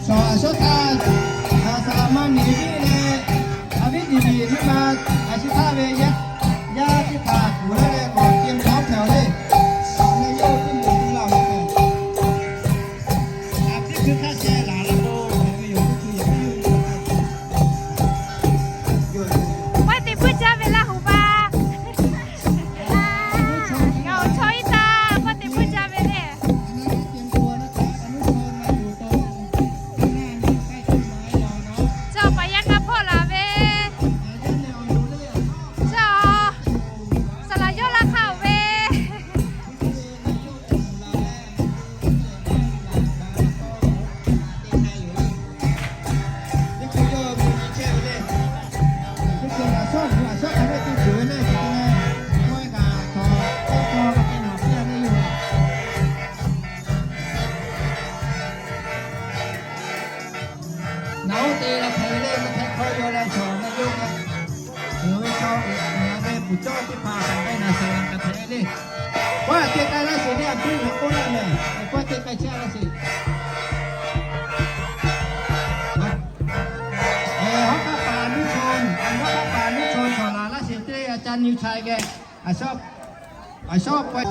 Shawˍ a shawˉ htaˇ, a saˍ laˍ ma miˬ viˉ leh, a viˉ tiˍ miˬ teˇ ma, a chi htaˇ ve yaˇ, yaˇ teˇ hpaˍ kuˬ laˇ leh k'awꞈ ce mawˉ hpehꞈ le. Shawˍ leh yawˇ hui teˇ moˍ te la ve, a teˇ hkui hk'aˇ sheh laˬ la k'o, hpehꞈ ve yoˬ, teˇ hkui yaꞈ piˇ ve yoˬ. Pawˇ te puiˉ jaˇ ve Laˇ huˍ pa. Ngaˬ awˬ chaw iˉ taˇ pawˇ te puiˉ jaˇ ve le. Chi awˬ paˍ yaˇ k'a hpawˇ laˬ ve. Chi awˬ saˍ laˍ yawˇ laˇ hk'aˇ oˬ ve. Naˍ oˉ te la hpehꞈ ve le, hk'e hk'e hk'aw yaw leh chaw na yawˇ hk'e, ngaˬ ve chaw, ngaˬ ve kuˬ cawˇ teˇ hpaˍ kaꞈ k'ai naˍ saˍ laˍ kaꞈ hpehꞈ le. K'oˆ a te k'ai laˇ sheˍ le, a puiˉ ve k'oˆ laˇ mehˍ, k'oˆ a te k'ai chehˇ laˇ sheˍ. Hawˉ hk'aˇ paˍ nuˇ chaw, hawˉ hk'aˇ paˍ nuˇ chaw chaw laˬ laˇ sheˍ teˇ a ca nyi chai geh, a shawˉ, a shawˉ k'ai.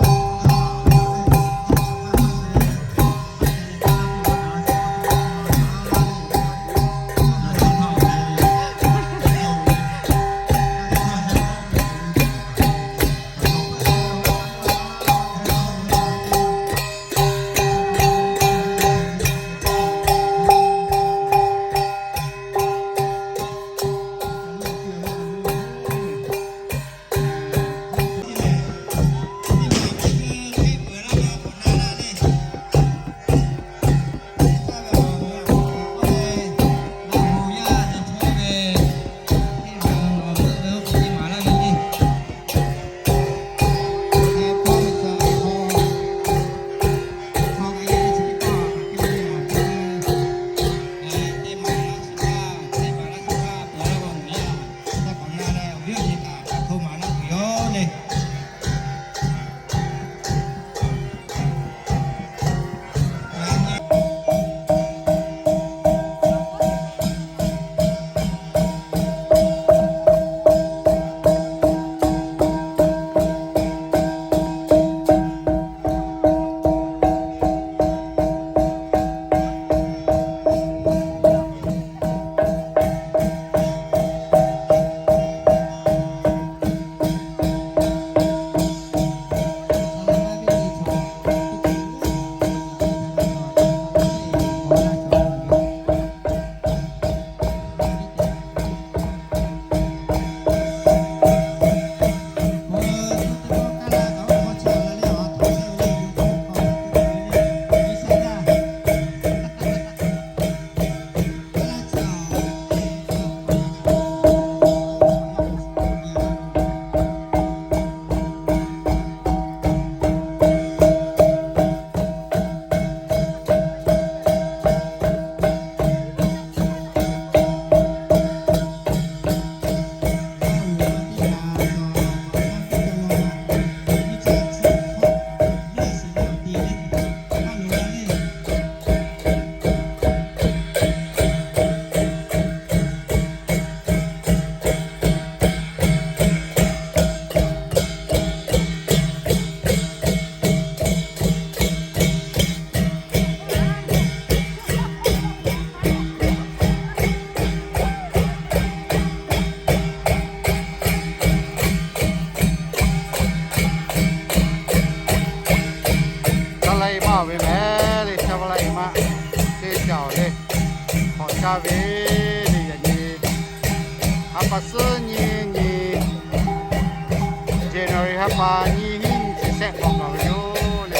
Ve le yaꞈ nyi, ha pa suhˉ nyi nyi, January ha pa nyiˇ hinˉ nyi chi shehˆ k'awꞈ gaˬ ve yoˬ le.